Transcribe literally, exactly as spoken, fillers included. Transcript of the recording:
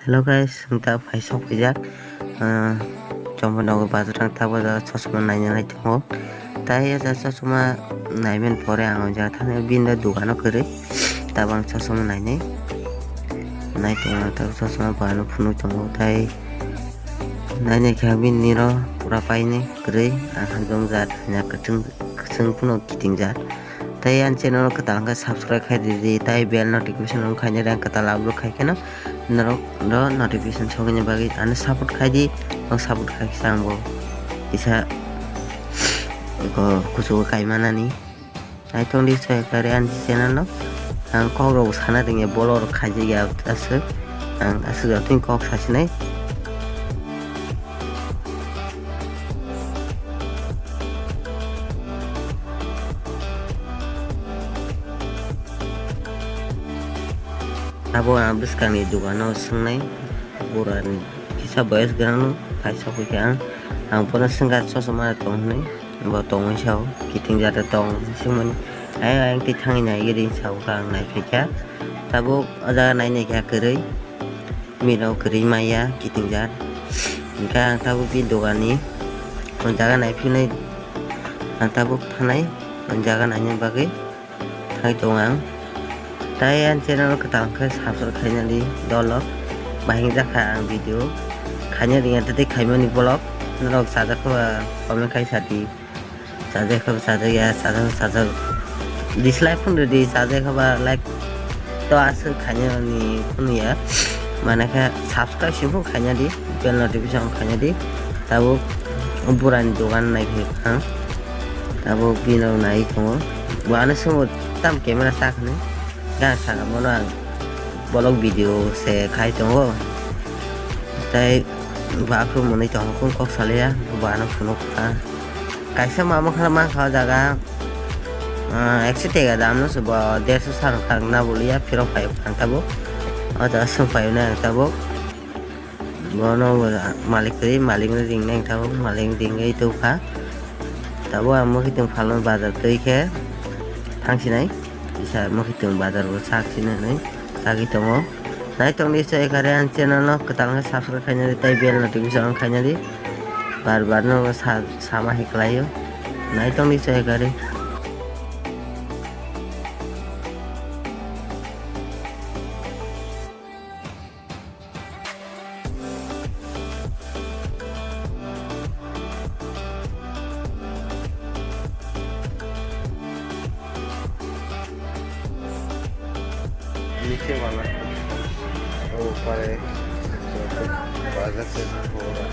Hello guys, ang ta phai sok phaijak. Ah, chombo nogo bazar thang ta bazar chosma naina nai tongo. Tai ya ja chosma naimen pore ang ja thani bin da dogano kwrwi. Tabang chosma nainai. Nai tongo ta chosma bano phunuk tongo tai. Nainai kha bin niro pura paini kwrwi. Ang hamjong jat hanya kwchwng kwchwng phunuk kiting jat. Tai ani channel o kwtal hwnkhe subscribe khai di, tai bell notification on khaina rang kwtal upload khai kheno norok ro notification sogwini bagwi ano support khai di, ang support khai khe ang bo kisa ko kuchugo kai manani. Naithok di soyakari ani channel no ang kok rok sana ringya bolok rok khaijak ya aswk ang aswk jotoni kok sasinai. Abo ang bwskangni dogano swngnai, burani kisa boyes gwnangno kaisa hwnkhe ang, ang bono swngkha chosma tong hinwi, bo tongwi sao, kiting jata tong hinwi swngmani, ayang ayang twi thangwi naigwi ring sao kha ang naiphaikha, tabuk o jaga nainaikha kwrwi. Bini rok kwrwi maya kitingjak. Hwnkhe ang tabuk bini doganni o jaga naiphinai, ang tabuk thanai o jaga naina bagwi thangwi tongo ang. Tai ani channel o kwtal khe subscribe khaina di dolo, bahai wngjakha ang video khaina ringya tei khaimani vlog norok chajak khe ba comment khai sa di. Chajak khe bo chajak ya, chajak, chajak. Dislike phano rw di, chajak khe ba like to aswk khainani phano ya. Mane khe subscribe se phano khaina di, bell notification khaina di. Tabuk burani dogan nai khe ang. Tabuk bini nai tongo. Bo ano swngo tam camera sa khani. Ga saka bono ang vlog video se khai tongo. Tai bo aphuru mwnwi tongkha kok salaiya, bo ano phunukha. Kaisa mama khana mankha o jaga, ah, ekso tega damno se bo derso sano kharokna boliya phirok phai phang tabuk. O jaga swng phai nai ang tabuk. Bono bo malik ri, malik no ringnai ang tabuk, malik ringwi tongkha. Tabuk ang mokhitung phalmani bazar twi khe thangsinai. Kisa mokhitung bazar bo sak sinai, sagwi tongo. Naitokni chai kare ang channel no kwtal khe subscribe khaina di tei bell notification on khaina di. Bar bar no sa, sama hai kwlaio. Naitokni chai kare. Niche wala. O pare. Baga se pora.